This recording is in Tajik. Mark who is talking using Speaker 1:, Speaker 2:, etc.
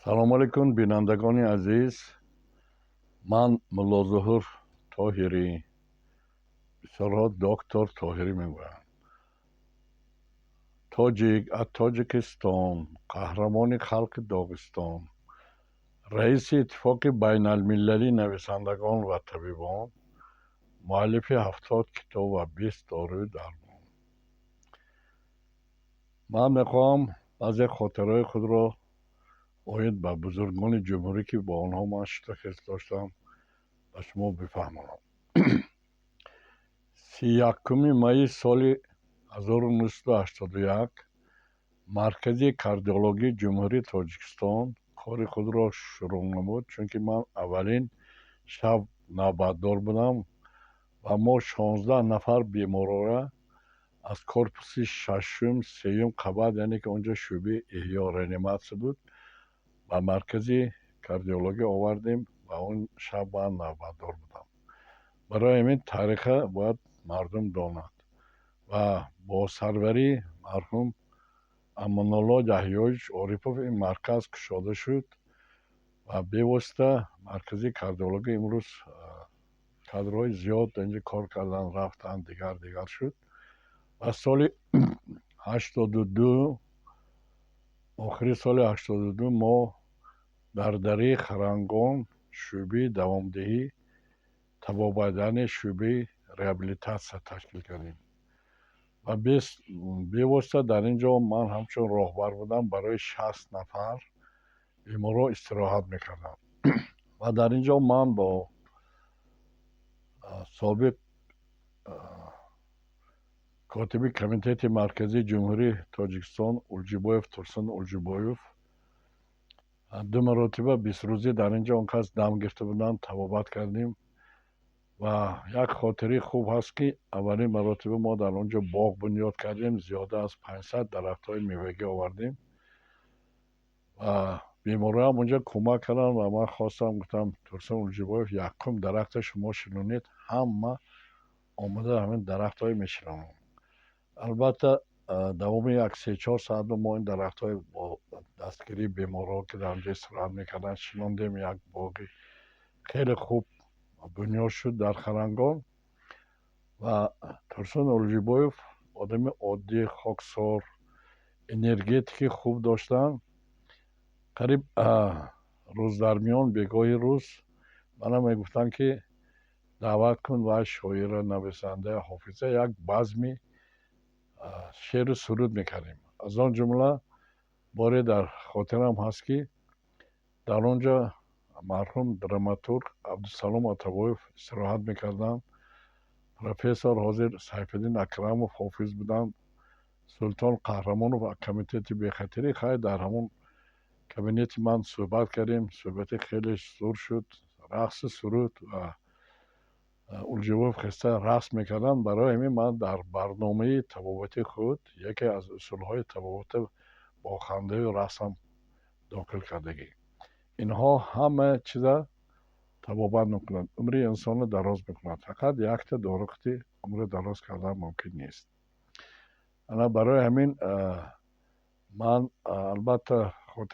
Speaker 1: Салому алайкум, бинандагони азиз. Ман Муллозуҳур Тоҳирӣ, бисёрҳо доктор Тоҳирӣ мегӯянд, тоҷик аз Тоҷикистон, қаҳрамони халқи Доғистон, раиси Иттифоқи байналмилалии нависандагон ва табибон, муаллифи 70 китоб ва 20 доруи дармон. Ман мехоҳам баъзе хотираҳои худро оид ба бузургони ҷумҳурӣ, ки бо онҳо ман шиту-хез доштам, ба шумо бифаҳмонам. 31-уми майи соли 1981 Маркази кардиологии Ҷумҳурии Тоҷикистон кори худро шурӯъ намуд, чунки ман аввалин шаб навбатдор будам ва мо 16 нафар беморора аз корпуси шашум, сеюм қабат, яъне ки он ҷо шӯъбаи эҳё, реаниматсия буд, ба маркази кардиологӣ овардем ва он шаб ман навбатдор будам. Барои ҳамин тариха бояд мардум донад. Ва бо сарварии марҳум Амонулло Яҳёевич Орипов ин марказ кушода шуд ва бевосита маркази кардиологӣ имрӯз кадрҳои зиёд инҷо кор карданд, рафтанд, дигар дигар шуд. Ва соли 82, охири соли 82 мо дар дараи Харангон шӯъбаи давомдиҳӣ табобат, яъне шӯъбаи реабилитатсия ташкил кардем ва бевосита дар ин ҷо ман ҳамчун роҳбар будам, барои 60 нафар беморҳо истироҳат мекарданд. Ва дар ин ҷо ман бо собиқ котиби Комитети Марказии Ҷумҳурии Тоҷикистон Улҷибоев Турсун Улҷибоев ду маротиба 20 рӯзӣ дар ин ҷо он кас дам гирифта буданд, табобат кардем. Ва як хотираи хуб ҳаст, ки аввалин маротиба мо дар он ҷо боғ бунёд кардем, зиёда аз 500 дарахтҳои мевагӣ овардем ва беморҳоам онҷо кӯмак карданд. Ва ман хостам, гуфтам: «Турсун Улҷибоев, якум дарахта шумо шинонед, ҳама омада ҳамин дарахтҳое мешинонанд». Албатта, давоми як се-чор соат мо ин дарахтҳои бо дастгирии беморҳо, ки дар он ҷо истироҳат мекарданд, шинондем. Як боғи хеле хуб бунёд шуд дар Харангон. Ва Турсун Улҷибоев одами оддӣ, хоксор, энергетики хуб доштанд. Қариб рӯздармиён, бегоҳи рӯз мана мегуфтанд, ки даъват кун вай шоира, нависанда, ҳофиза, як базми шеъру суруд мекардем. Аз он ҷумла боре дар хотирам ҳаст, ки дар он ҷо марҳум драматург Абдусалом Атабоев истироҳат мекарданд, профессор ҳозир Сайфиддин Акрамов ҳофиз буданд, Султон Қаҳрамонов аз Комитети бехатарӣ. Хайр, дар ҳамон кабинети ман суҳбат кардем, суҳбати хеле зур шуд, рақсу суруд ва Улҷибоев хеста рақс мекарданд. Барои ҳамин ман дар барномаи табобати худ яке аз усулҳои табобата бо хандаю рақсам дохил кардагӣ. Инҳо ҳама чиза табобат мекунанд, умри инсонро дароз мекунад, фақат якта дорухти умрро дароз кардан мумкин нест. Ана барои ҳамин ман албатта